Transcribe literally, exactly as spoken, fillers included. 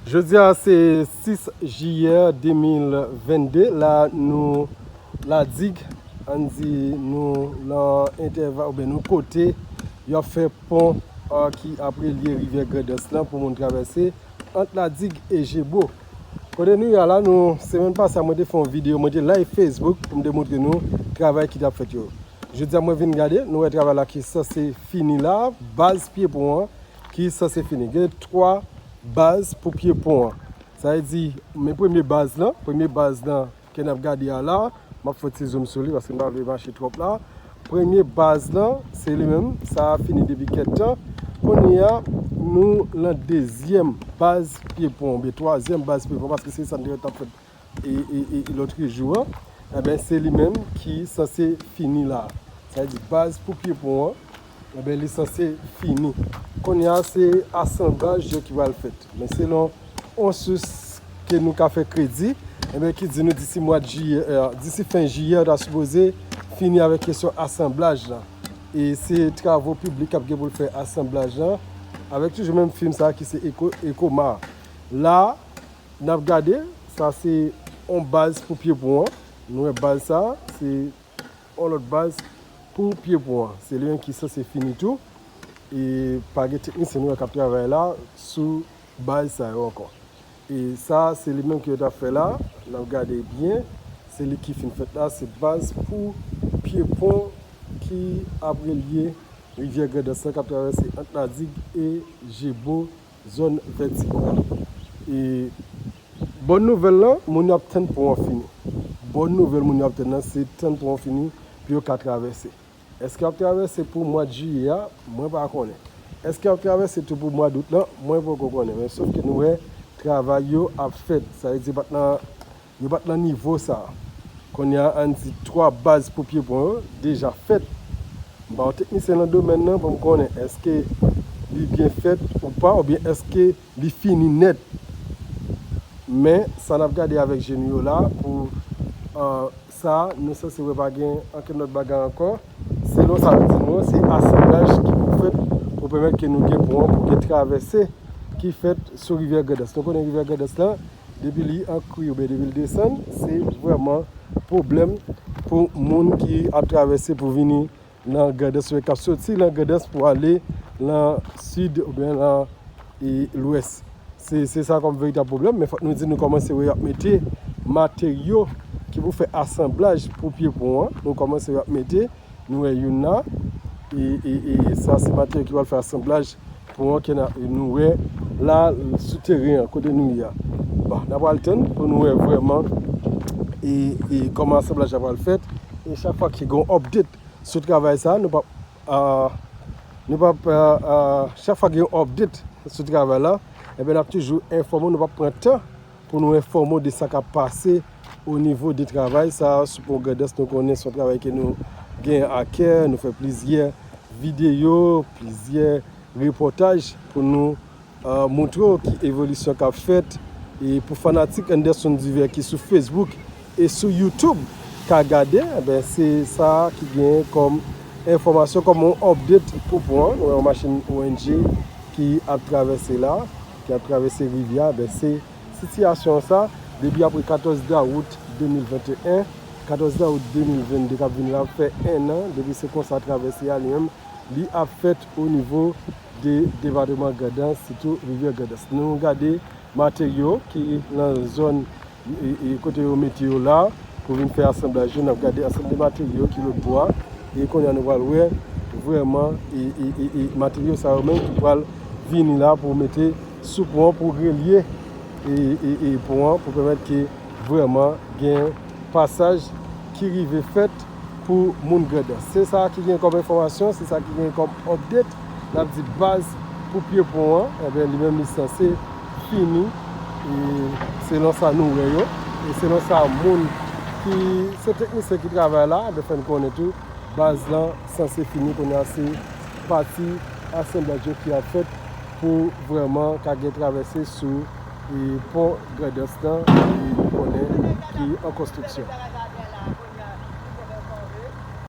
Jodi a se sis jiyè de mil vennde, la nou La Digue, ann di nou lan entèval, oubyen nou kote y ap fè pon, a, ki ap relye rivyè Grandans lan pou moun travèse ant La Digue e Jebo. Kote nou ye a la, nou, semèn pase a, mwen te fè yon videyo, mwen te live Facebook pou m te montre nou travay ki t ap fèt yo. Jodi a, mwen vin gade, nou wè travay la ki sanse fini la, baz pye pon an ki sanse fini. Gen twa baz pou pye pon an. Sa vle di, men premye baz lan, premye baz lan ke n ap gade a la, m ap fè yon ti zoom sou li paske m pa vle mache twòp la. Premye baz lan, se li menm, sa a fini depi kèk tan. Kounye a, nou lan dezyèm baz pye pon, oubyen twazyèm baz pye pon, paske se sa n te wè t ap fèt e, e, e, e lòtrejou an, enben, se li menm ki sanse fini la. Sa vle di baz pou pye pon an, enben, li sanse fini. Kounye a, se asanblaj yo ki pral fèt. Men selon yon sous ke nou ka fè kredi, enben, ki di nou disi mwa jiyè, e, disi fen jiyè, ta sipoze fini avèk kesyon asanblaj la. E se travo piblik k ap gen pou l fè asanblaj la, avèk toujou menm fim sa a ki se Eko, Ekoma. La, n ap gade, sa se yon baz pou pye pon an. Nou wè baz sa, se yon lòt baz pou pye pon an. Se li menm ki sanse fini tou. E pa gen teknisyen nou wè k ap travay la sou baz sa yo ankò. E sa, se li menm ke yo t ap fè la. N ap gade byen. Se li ki fin fèt la. Se baz pou pye pon ki ap relye rivyè Grandans lan k ap travèse ant La Digue e Jebo, zòn vètikal. E bòn nouvèl lan, moun yo ap tann pon an fini. Bòn nouvèl moun yo ap tann nan, se tann pon an fini pou yo ka travèse. Èske y ap travèse pou mwa jiyè a? Mwen pa konnen. Èske y ap travèse tou pou mwa dout lan? Mwen poko konnen. Men sof ke nou wè travay yo ap fèt. Sa vle di pa t nan Yo pa t nan nivo sa a. Kounye a, ann di twa baz pou pye pon yo deja fèt. M pa yon teknisyen nan domèn nan pou m konnen èske li byen fèt ou pa, oubyen èske li fini nèt. Men, sa n ap gade avèk je nou yo la, pou, a, sa, nou sanse wè pa gen ankenn lòt bagay ankò. Selon sa yo di nou an, se asanblaj ki pou fèt pou pèmèt ke nou gen pon an pou gen travèse ki fèt sou rivyè Grandans. Nou konnen rivyè Grandans lan, depi li an kri oubyen depi l desann, se vrèman pwoblèm pou moun ki ap travèse pou vini nan Grandans oubyen k ap soti nan Grandans pou ale nan sid oubyen nan, e, lwès. Se, se sa kòm veritab pwoblèm, men fòk nou di nou kòmanse wè y ap mete materyo ki pou fè asanblaj pou pye pon an. Nou kòmanse wè y ap mete, nou wè youn la. E, e, e sa se materyo ki pral fè asanblaj pon an ke n a, nou wè la sou teren an, kote nou ye a. Bon, n a pral tann pou nou wè vrèman e, e kòman asanblaj la pral fèt. E chak fwa ki gen yon update sou travay sa, nou p ap, a, nou p ap, a, a, chak fwa gen yon update sou travay la, enben, n ap toujou enfòme w, nou p ap pran tan pou nou enfòme w de sa k ap pase o nivo de travay sa a sou pon Grandans. Nou konnen se yon travay ke nou gen a kè, nou fè plizyè videyo, plizyè repòtaj pou nou, a, montre w ki evolisyon k ap fèt. E pou fanatik Anderson Divert ki sou Facebook e sou YouTube ka gade, enben, se sa ki gen kòm enfòmasyon, kòm yon update pou pon an. Nou wè yon machin O N G ki ap travèse la, ki ap travèse rivyè a, enben, se sitiyasyon sa, depi apre katòz dawout de mil venteyen, katòz dawout de mil vennde k ap vini la, ap fè en an depi se konsa travèse a li menm, li ap fèt o nivo de depatman Grandans, sitou rivyè Grandans. Nou gade materyo ki nan zòn e, e kote yo mete yo la pou vin fè asanblaj yo. N ap gade ansanm de materyo ki lòt bò a. E kounye a nou pral wè vrèman e, e, e, e materyo sa yo menm ki pral vini la pou mete sou pon an, pou relye e, e, e pon an, pou pèmèt ke vrèman gen pasaj ki rive fèt pou moun Grandans. Se sa ki gen kòm enfòmasyon, se sa ki gen kòm update. N ap di baz pou pye pon an, enben, li menm li sanse fini, e selon sa nou wè yo, e selon sa moun ki se teknisyen ki travay la, enben, fè n konnen tou, baz lan sanse fini, kounye a se pati asanblaj yo ki ap fèt pou vrèman ka gen travèse sou, e, pon Grandans lan, e, nou konnen ki an konstriksyon.